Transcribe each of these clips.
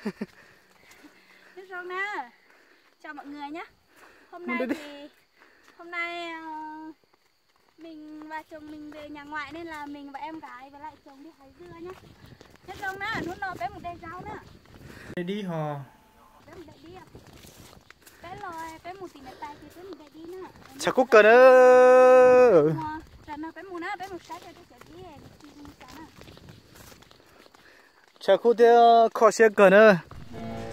Nyob zoo na, chào mọi người nhé. Hôm nay thì, hôm nay, ờ, mình và chồng mình về nhà ngoại nên là mình và em gái với lại chồng đi hái dưa nhé. Nyob zoo na, hnub no peb mus de zaub na. De dib ho. Peb mus de dib. Peb los, peb mus tìm đề tài thì peb mus de dib na. Tshav kub kawg na. Mus, rau no peb mus na, peb mus saib rau tej cov dib, mus na. Tshav kub thiab kho siab kawg na.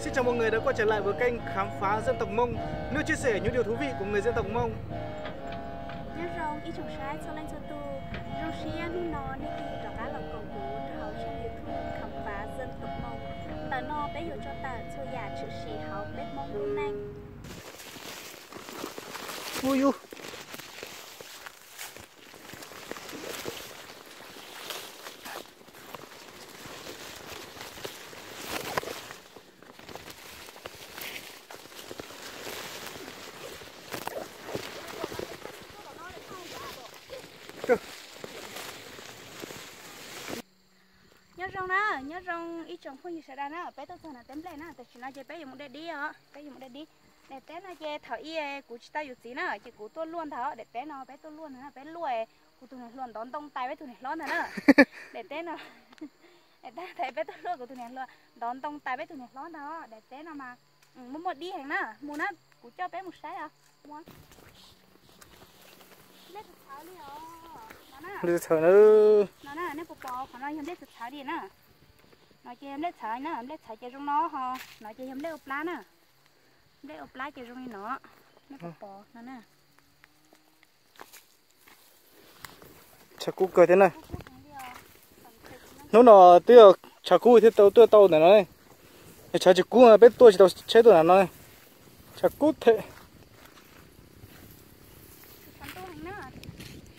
Xin chào mọi người đã quay trở lại với kênh Khám phá dân tộc Mông. Nếu chia sẻ những điều thú vị của người dân tộc Mông. Nyob zoo ib tsoom saib txhua leej txhua tus, zoo siab hnub no nej kuj rov qab los koom kuv rau hauv tshooj YouTube Khám phá dân tộc Mông. Ntawm no peb yuav tso tawm txhua yam tshwm sim hauv peb Hmoob lub neej. Ui yu. Nyob zoo na, nyob zoo ib tsoom phooj ywg sawv daws na, peb tuaj txog nram teb nplej na, tam sim no ces peb yuav mus de dib os, peb yuav mus de dib. Daim teb no ces thaum ub kuv tsis tau yuav txiv na, ces kuv tuaj luaj ntag, daim teb no peb tuaj luaj ntag na, peb luaj, kuv tus niam hluas ntov ntoo tais peb tus niam hlob ntag na. Daim teb no, daim teb peb tuaj luaj kuv tus niam hluas ntov ntoo tais peb tus niam hlob ntag, daim teb no mas muaj muaj dib heev na, mus na, kuv coj peb mus saib os. Nplej txhawv na, nej puas pom qhov no yog nplej txhawv li na. No ces yog nplej txhawv na, nplej txhawv ces zoo no ho, no ces yog nplej ua plab na. Nplej ua plab ces zoo li no, nej puas pom no na. Tshav kub kawg thiab na. Hnub no twb yog tshav kub thiaj tuaj tau ntawm no. Tshav tsis kub peb tuaj tsis tau tsheb tuaj ntawm no. Tshav kub thiab. Tab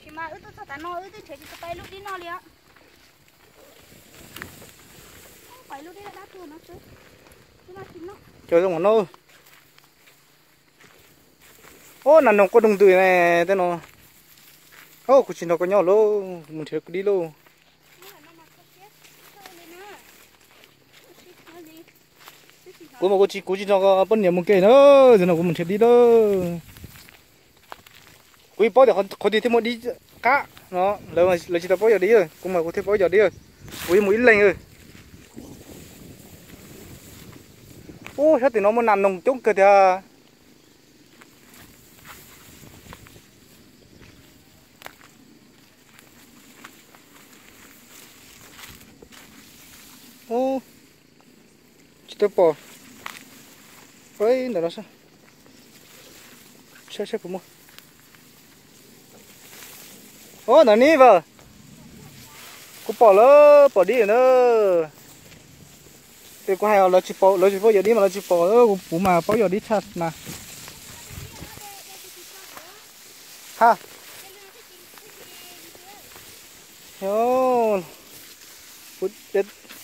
sis mas wb tuaj txog tav no wb twb nrhiav tsis tau ib lub dib noj li os. Cov zoo no. Ob, nas noog quaj doog ntws ne tej no. Ob, kuv tsis nrog koj nyob lauj, mus nrhiav kuv dib lauj. Kuv mas kuv tsis, kuv tsis nrog poj niam mus ke na, zaum no kuv mus nrhiav dib lauj. Kuv yeej paub tias qhov twg thiaj muaj dib qab no, lawv tsis tau paub yog dib, kuv mas kuv thiaj paub yog dib. Kuv yeej mus ib leeg. Ub, sab tim no muaj nas noog coob kawg tiag. Ub, tsis tau pom. Ntawm no saib, saib puas muaj. Ub, ntawm ni as, kuv pom lawm, pom dib na. Es kuv hais lawv tsis paub, lawv tsis paub yog dib mas lawv tsis pom, kuv mas paub yog dib tshaj mas. Ha.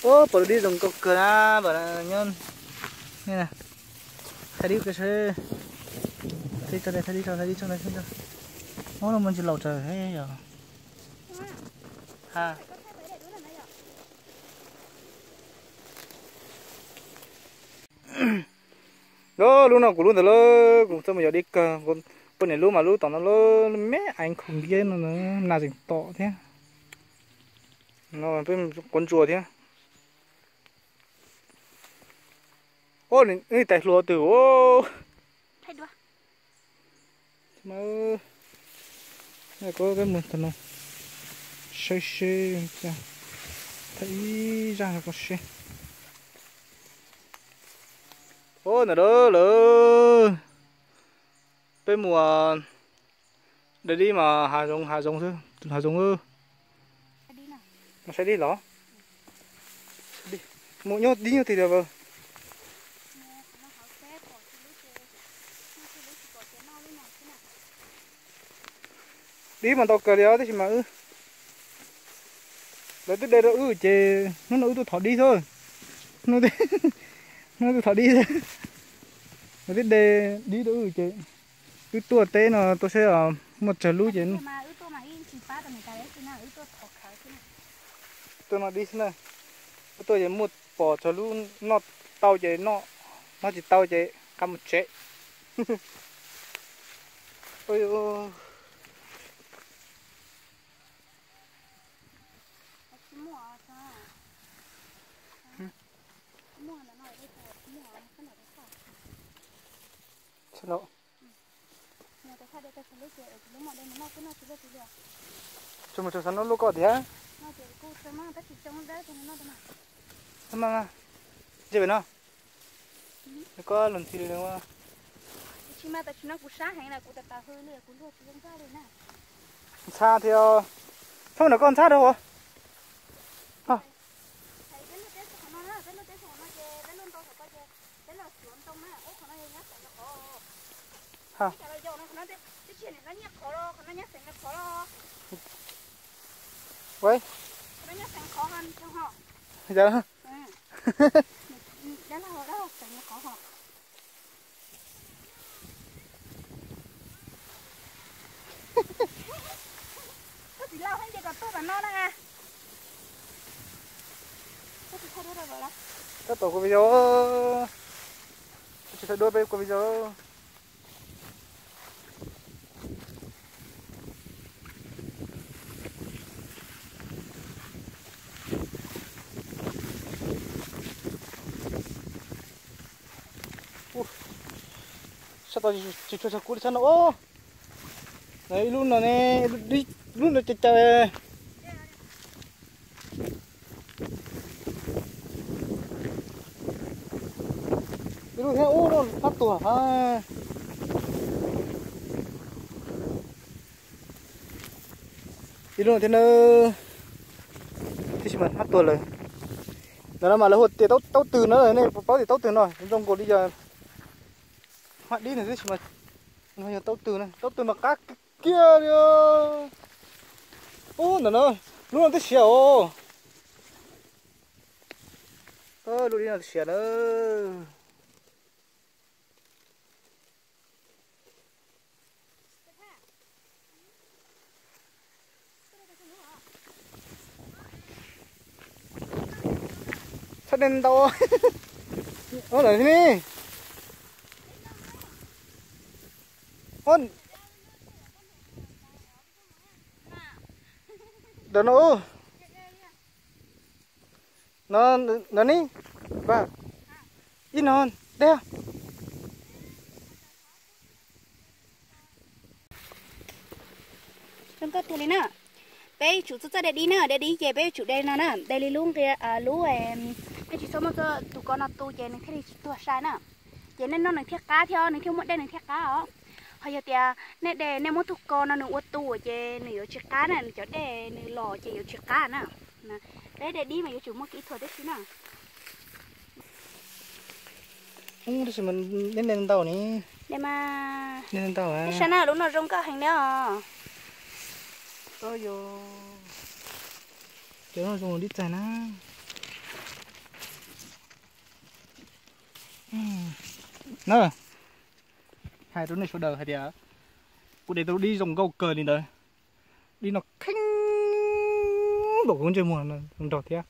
Pom dib zoo nkauj kawg na, thaij dib, thaij dib, thaij dib, thaij dib, thaij dib, thaij dib. Ub, no muaj ntsis laus tsawv yog. Ha. Lub no kuv lub ntawd lawm, kuv txawj mus yos dib kawg, poj niam lub mas lub tom no lawm, me eev khoom ntiab no, nas tseem tom thiab. No peb quav ntsuas thiab. Ub, tais hluas twg. Ko peb mus tau no, saib seb, thaij ib zaj rau koj seb. Ub, ntawm lawm, peb mus de dib mas hav zoov, hav zoov xwb, hav zoov. Mus saib dib los? Mus nyob dib nyob twg tiag? Dib mas ntau kawg li os, tab sis mas wb, lawv twb de rau wb ces hnub no wb tuaj thov dib xwb. Hnub no wb tuaj thov dib xwb. Lawv twb de dib rau wb ces wb tuaj teb no tuaj saib muaj tsawg lub ces tuaj noj dib xwb na. Wb tuaj ces muaj pom tsawg lub noj. tau ces noj, noj tsis tau ces nqa mus tsev. Tsis mus txog xav noj lub koj tiag. Noj, koj luag ntxhi li ua. Ntxhab thiab, txhob mus nram koj ntxhab rau. Ua, yog. Tab tom kuv viv yau, tsis thaij duab peb kuv viv yau. Sab tod tsis tshua tshua kub li sab no. Ib lub no ne, lub no cav cav. Ib lub thiab ub, lub no tuag. Ib lub no thiab na, tib si mas hmab tuag lawm. Ntawm no mas lawv hu tias taub twg na, nej puas paub tias taub twg no zoo nkaus li yog hmab dib no tib si mas yog taub twg na, taub twg mas qab kiag li. Ub, ntawm no, lub no twb siav os. Lub dib no twb siav na. Txhob de ntau. Ub, ntawm no, no, no ne, ib no deb. Zoo nkauj tiag li na. Peb yuav tsum txawj txawj de dib na, de dib ces peb yuav tsum de no na, de li lub nqia, lub, nej tsis txhob muab tus ko no tu ces nws thiaj li tsis tuag sai na. Ces nej noj nws thiaj qab thiab, nws thiaj muaj dej nws thiaj qab os. Ho yog tias nej de, nej muab tus ko no nws ua tu ces nws yuav tsis qab na, nws cov dej nws los ces yuav tsis qab na. Peb de dib mas yuav tsum muaj kỹ thuật tib si na. Tab sis mas nej de ntau ne. De mas, nej de ntau, nej saib na, lub no zoo nkauj heev li os. Cov no zoo dib txaig na. Na, hais rau nej sawv daws hais tias kuv de tau lub dib zoo nkauj kawg li ntawd. Dib no kheej npaum kuv ntsej muag no nrog thiab.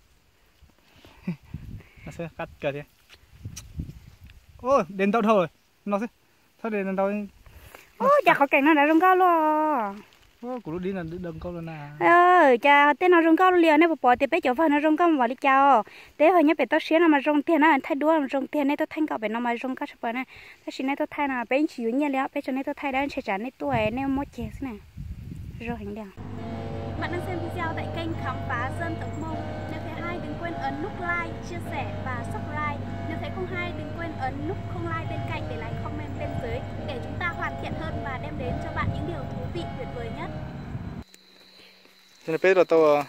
Qab kawg thiab. De ntau dhau no xwb, txhob de ntau. Ub, cas qhov keem no nrad zoo nkauj luaj. Kuv lub dib no zoo nkauj luaj na. Cas tej no zoo nkauj li os, nej puas pom tias peb cov vawg no zoo nkauj npaum li cas os. Peb vawg nyob pem toj siab no mas zoo tiag na, thaij duab zoo tiag, nej tuaj thaij nkauj pem no mas zoo nkauj tshaj plaws na. Tab sis nej tuaj thaij no peb tsis yuav nyiaj li os, peb tso nej tuaj thaij dab ntshe tsam nej tuaj nej muab ceg xwb na. Zoo heev li. Bạn đang xem video tại kênh Khám phá dân tộc Mông. Nếu thấy hay đừng quên ấn nút like, chia sẻ và subscribe. Nếu thấy không hay đừng quên ấn nút không like bên cạnh để lại comment bên dưới để chúng ta hoàn thiện hơn và đem đến cho bạn những điều thú vị tuyệt vời nhất. Peb los tau,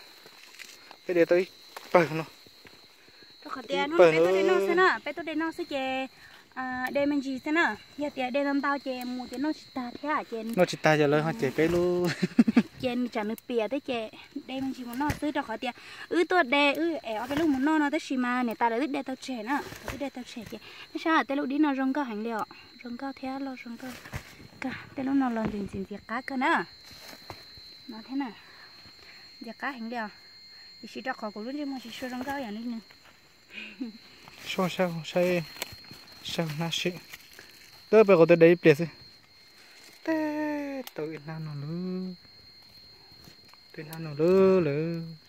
peb de tau ib pawg no. Rau qhov tias hnub no peb tuaj de noj xwb na, peb tuaj de noj xwb ces de me ntsis xwb na. Yog tias de ntau ntau ces mus ces noj tsis tag thiab ces noj tsis tag ces lawv ho cem peb lub. Ces nws tsam nws piam thiab ces de me ntsis mus noj xwb, rau qhov tias wb tuaj de wb es ob peb lub mus noj no tab sis mas niam tais lawv twb de tau tseg na, lawv twb de tau tseg ces nej saib tej lub dib no zoo nkauj heev li os, zoo nkauj thiab loj zoo nkauj. Tej lub no los ntxim ntxim ntxim qab kawg na. No thiab na, ntxim qab heev li os. Tiam sis rau qhov kuv lub ntsej muag tsis tshua zoo nkauj ib yam li nws. Saib, saib, saib hnab sim. Twb peb quav twb de ib pliag xwb. Teb tau ib hnab no lawm. Tau ib hnab no lawm lawm.